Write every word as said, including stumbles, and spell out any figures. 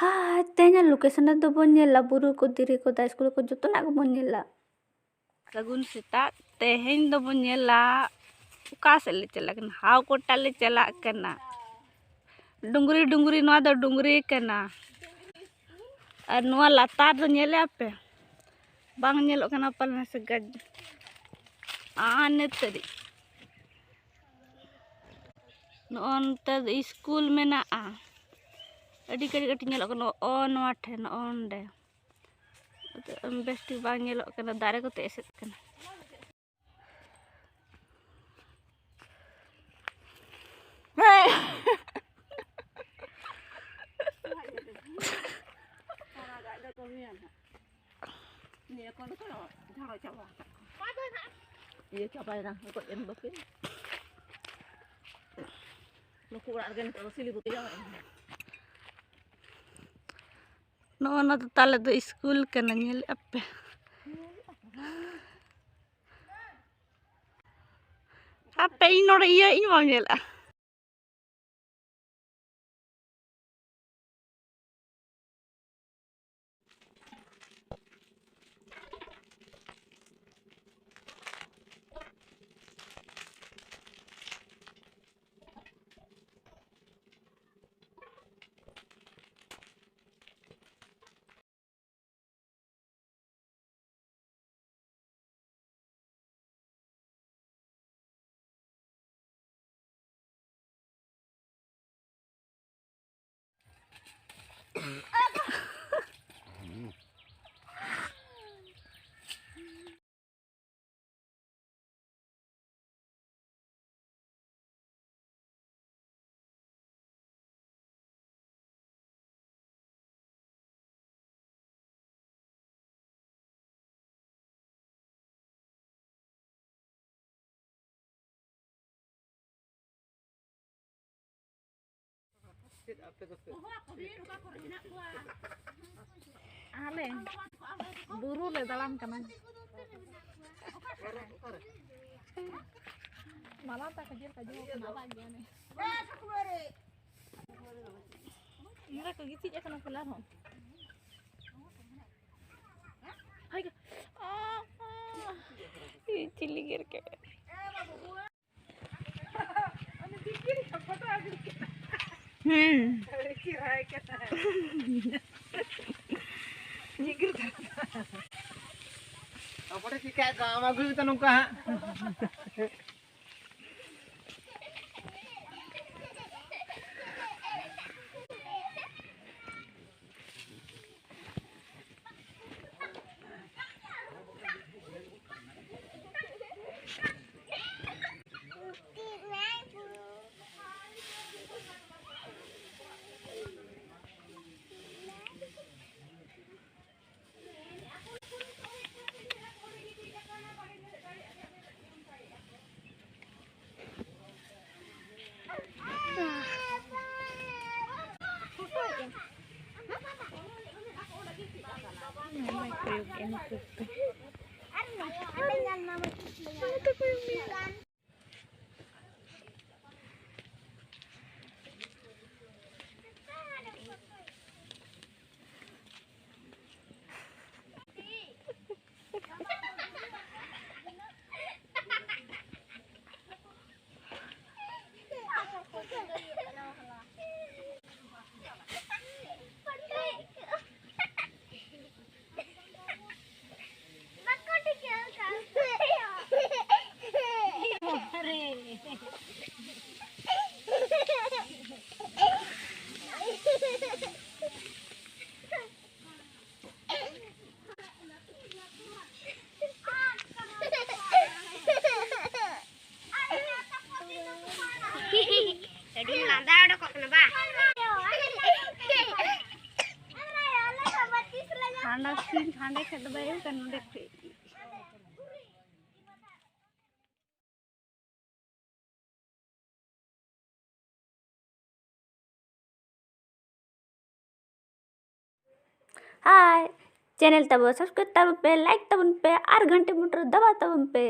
ᱦᱟᱭ, ᱛᱮᱦᱮᱧᱟᱜ ᱞᱳᱠᱮᱥᱚᱱ ᱨᱮᱫᱚ ᱵᱚᱱ ᱧᱮᱞᱟ ᱵᱩᱨᱩ ᱠᱚ, ᱫᱷᱤᱨᱤ ᱠᱚ, ᱫᱟᱨᱮ ᱠᱚ, ᱡᱚᱛᱚᱱᱟᱜ ᱜᱮᱵᱚᱱ ᱧᱮᱞᱟ᱾ ᱥᱟᱹᱜᱩᱱ ᱥᱮᱛᱟᱜ᱾ ᱛᱮᱦᱮᱧ ᱫᱚᱵᱚᱱ ᱧᱮᱞᱟ ᱚᱠᱟ ᱥᱮᱫ ᱞᱮ ᱪᱟᱞᱟᱜ ᱠᱟᱱᱟ᱾ ᱦᱟᱣ ᱠᱚᱴᱟ ᱞᱮ ᱪᱟᱞᱟᱜ ᱠᱟᱱᱟ᱾ ᱰᱩᱝᱨᱤ, ᱰᱩᱝᱨᱤ, ᱱᱚᱣᱟ ᱫᱚ ᱰᱩᱝᱨᱤ ᱠᱟᱱᱟ᱾ ᱟᱨ ᱱᱚᱣᱟ ᱞᱟᱛᱟᱨ ᱫᱚ ᱧᱮᱞᱮᱜᱼᱟ ᱯᱮ? ᱵᱟᱝ ᱧᱮᱞᱚᱜ ᱠᱟᱱᱟ ᱯᱟᱞᱮ ᱥᱮ ᱜᱟᱡ-, ᱟᱱᱮ ᱛᱟᱹᱨᱤ᱾ ᱱᱚᱜᱼᱚ ᱱᱚᱛᱮ ᱫᱚ ᱥᱠᱩᱞ ᱢᱮᱱᱟᱜᱼᱟ᱾ ᱟᱹᱰᱤ ᱠᱟᱹᱴᱤᱡ ᱠᱟᱹᱴᱤᱡ ᱧᱮᱞᱚᱜ ᱠᱟᱱᱟ᱾ ᱱᱚᱜᱼᱚ ᱱᱚᱣᱟ ᱴᱷᱮᱱ, ᱱᱚᱜᱼᱚ ᱱᱚᱸᱰᱮ᱾ ᱵᱮᱥ ᱴᱷᱤᱠ ᱵᱟᱝ ᱧᱮᱞᱚᱜ ᱠᱟᱱᱟ, ᱫᱟᱨᱮ ᱠᱚᱛᱮ ᱮᱥᱮᱫ ᱠᱟᱱᱟ᱾ ᱱᱤᱭᱟᱹ ᱠᱚᱫᱚ ᱠᱚ ᱡᱷᱟᱲᱟᱣ ᱪᱟᱵᱟ ᱟᱠᱟᱫ ᱠᱚᱣᱟ᱾ ᱤᱭᱟᱹ ᱪᱟᱵᱟᱭᱮᱱᱟ, ᱜᱚᱡ ᱮᱱ ᱫᱚᱠᱤᱱ᱾ ᱱᱩᱠᱩ ᱚᱲᱟᱜ ᱨᱮᱜᱮ ᱱᱤᱛᱚᱜ ᱫᱚ ᱥᱤᱞᱤ ᱵᱟᱹᱛᱤ ᱡᱟᱞᱟᱜ ᱠᱟᱱᱟ᱾ ᱱᱚᱜᱼᱚ ᱱᱚᱣᱟ ᱫᱚ ᱛᱟᱞᱮ ᱫᱚ ᱥᱠᱩᱞ ᱠᱟᱱᱟ, ᱧᱮᱞᱮᱫᱼᱟ ᱯᱮ? ᱟᱯᱮ ᱤᱧ ᱱᱚᱰᱮ ᱤᱭᱟᱹ ᱤᱧ ᱵᱟᱢ ᱧᱮᱞᱮᱫᱼᱟ? ᱟᱞᱮ ᱵᱩᱨᱩ ᱞᱮ ᱫᱟᱬᱟᱱ ᱠᱟᱱᱟ᱾ ᱢᱟᱞᱟ ᱛᱟᱠᱚ ᱡᱤᱞ ᱠᱚ ᱡᱚᱢ ᱠᱟᱱᱟ, ᱟᱨᱟᱜ ᱜᱮᱭᱟ ᱱᱮ᱾ ᱤᱭᱟᱹ ᱠᱚ ᱜᱤᱛᱤᱡ ᱟᱠᱟᱱᱟ ᱠᱚ ᱟᱨᱦᱚᱸ᱾ ᱦᱟᱭ ᱜᱚ᱾ ᱟ, ᱟ, ᱪᱤᱞᱤ ᱜᱮᱨ ᱠᱮᱫ? ᱦᱩᱸ᱾ ᱟᱵᱚ ᱫᱚ ᱪᱤᱠᱟᱹᱭ ᱫᱚ, ᱟᱢ ᱟᱹᱜᱩᱭ ᱢᱮᱛᱟ ᱱᱚᱝᱠᱟ ᱦᱟᱸᱜ᱾ ᱟᱹᱰᱤ ᱞᱟᱸᱫᱟ ᱚᱰᱚᱠᱚᱜ ᱠᱟᱱᱟ ᱵᱟ? ᱦᱟᱸᱰᱮ ᱥᱤᱱ ᱦᱟᱸᱰᱮ ᱠᱷᱟᱡ ᱫᱚ ᱵᱟᱭ ᱦᱩᱭᱩᱜ ᱠᱟᱱᱟ, ᱱᱚᱰᱮ ᱠᱷᱚᱡ᱾ ᱦᱟᱭ, ᱪᱮᱱᱮᱞ ᱛᱟᱵᱚ subscribe ᱛᱟᱵᱚᱱ ᱯᱮ, like ᱛᱟᱵᱚᱱ ᱯᱮ ᱟᱨ ᱜᱷᱟᱱᱴᱤ ᱵᱩᱴᱟᱹ ᱫᱟᱵᱟᱣ ᱛᱟᱵᱚᱱ ᱯᱮ᱾